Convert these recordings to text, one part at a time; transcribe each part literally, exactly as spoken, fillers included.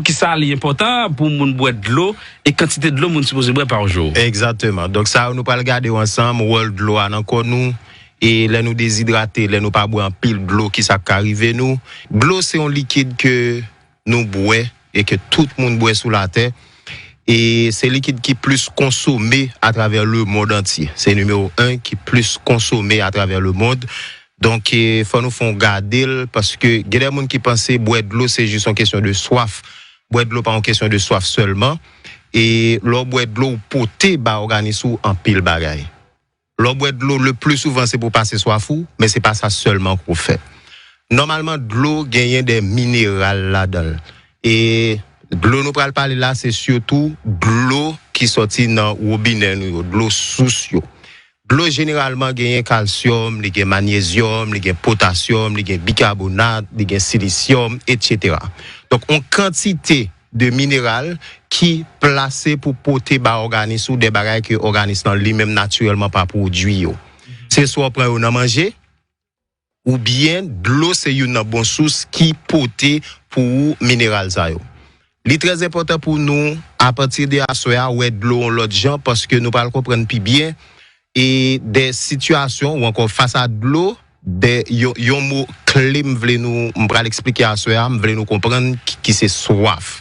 Poukisa li enpòtan pou moun bwè dlo e kantite dlo moun sipoze bwè pa jou? Egzakteman. Donk, sa yo nou pral gade yo ansanm, wòl dlo a nan kò nou, e lè nou dezidrate, lè nou pa bwè anpil dlo, kisa k ka rive nou? Dlo se yon likid ke nou bwè e ke tout moun bwè sou latè. E se likid ki plis konsome atravè lemond antye. Se nimewo en ki plis konsome atravè lemond. Donk, e, fò nou fè yon gade l, paske gen de moun ki panse bwè dlo se jis yon kesyon de swaf. Bwè dlo pa yon kesyon de swaf sèlman. E lè w bwè dlo, ou pote ba òganis ou anpil bagay. Lè w bwè dlo, le pli souvan, se pou pase swaf ou, men se pa sa sèlman ke w fè. Nòmalman, dlo genyen de mineral ladan l. E dlo nou pral pale la, se sitou dlo ki sòti nan wobinè nou yo, dlo sous yo. Dlo jeneralman genyen kalsyòm, li gen manyezyòm, li gen potasyòm, li gen bikabonat, li gen silisyòm, etsetera. Donk, yon kantite de mineral ki plase pou pote ba òganis ou de bagay ke òganis lan li menm natirèlman pa pwodui yo. Se swa w pran yo nan manje, oubyen dlo se youn nan bon sous ki pote pou ou mineral sa yo. Li trè enpòtan pou nou, apati de aswè a, wè dlo yon lòt jan, paske nou pral konprann pi byen e de sitiyasyon ou ankò fas a dlo, de yon, yon mo kle m vle nou, m pral eksplike aswè a, m vle nou konprann ki, ki se swaf.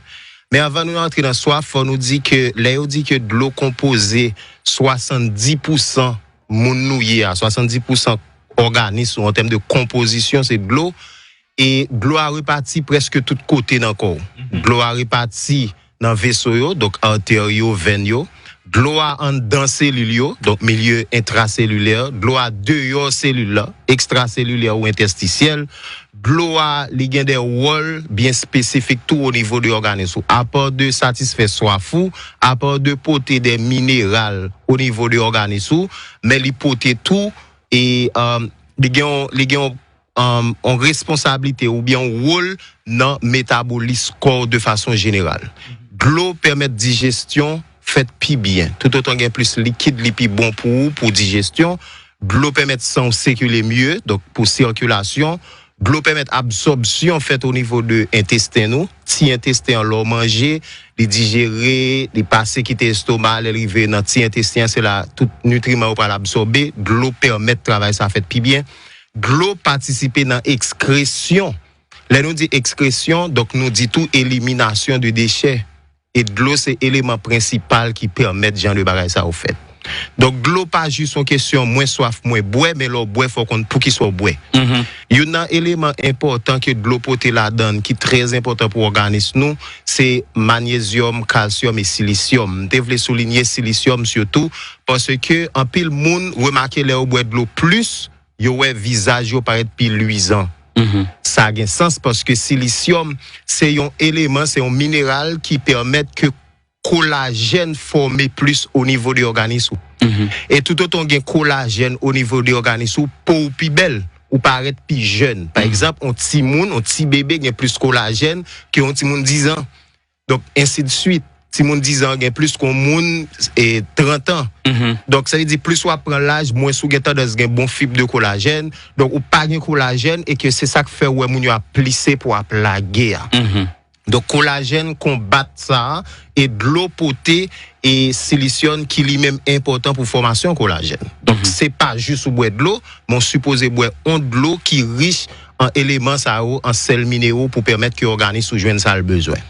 Men anvan nou antre nan swaf, fò nou di ke lè yo di ke dlo konpoze swasanndis pousan moun nou ye a, swasanndis pousan òganis ou an tèm de konpozisyon, se dlo. E dlo a repati prèske tout kote nan kò w. Dlo a repati nan veso yo, donk atè yo, venn yo. Dlo a anndan selil yo, donk milye entraselilè. Dlo a deyò selil la, ekstraselilè ou entèstisyèl. Dlo a, li gen de wòl byen espesifik tou o nivo de òganis ou. Apa de satisfè swaf ou, apa de pote de mineral o nivo de òganis ou, men li pote tou, e, um, li gen yon, li gen yon, um, yon responsablite oubyen yon wòl nan metabolis kò w de fason jeneral. Dlo pèmèt dijesyon fèt pi byen. Toutotan gen plis likid, li pi bon pou ou, pou dijesyon. Dlo pèmèt san w sikile mye, donk pou sikilasyon. Dlo pèmèt absòbsyon fèt o nivo de entesten nou. Ti entesten an, lè w manje, li dijere, li pase kite estoma, lè l rive nan ti entesten an, se la tout nitriman yo pral absòbe. Dlo pèmèt travay sa fèt pi byen. Dlo patisipe nan ekskresyon. Lè nou di ekskresyon, donk nou di tou eliminasyon de dechè. E dlo se eleman prensipal ki pèmèt jan de bagay sa yo fèt. Donk, dlo pa jis yon kesyon mwen swaf, mwen bwè, men lè w bwè, fò w konn poukisa w bwè. Youn nan eleman enpòtan ke dlo pote ladan l, ki trè enpòtan pou òganis nou, se manyezyòm, kalsyòm e silisyòm. M te vle soulinye silisyòm sitou, paske anpil moun remake lè yo bwè dlo plis, yo wè vizaj yo parèt pi lwizan. Sa gen sans paske silisyòm se yon eleman, se yon mineral ki pèmèt ke kolajèn fòme plis o nivo de òganis ou. E toutotan w gen kolajèn o nivo de òganis ou, po w pi bèl, ou parèt pi jèn. Pa egzanp, yon timoun, yon ti bebe gen plis kolajèn ke yon timoun diz an. Donk, ensidswit. Timoun diz an gen plis ke yon moun, e, trant an. Donk, sa vle di, plis w ap pran laj, mwens ou gen tandans gen bon fib de kolajèn. Donk, ou pa gen kolajèn e ke se sa k fè w wè moun yo ap plise pou ap lage a. Donk, kolajèn konbat sa a, e dlo pote e silisyòm ki li menm enpòtan pou fòmasyon kolajèn. Donk, se pa jis ou bwè dlo, men w sipoze bwè yon dlo ki rich an eleman sa yo, an sèl minero pou pèmèt ke òganis ou jwenn sa l bezwen.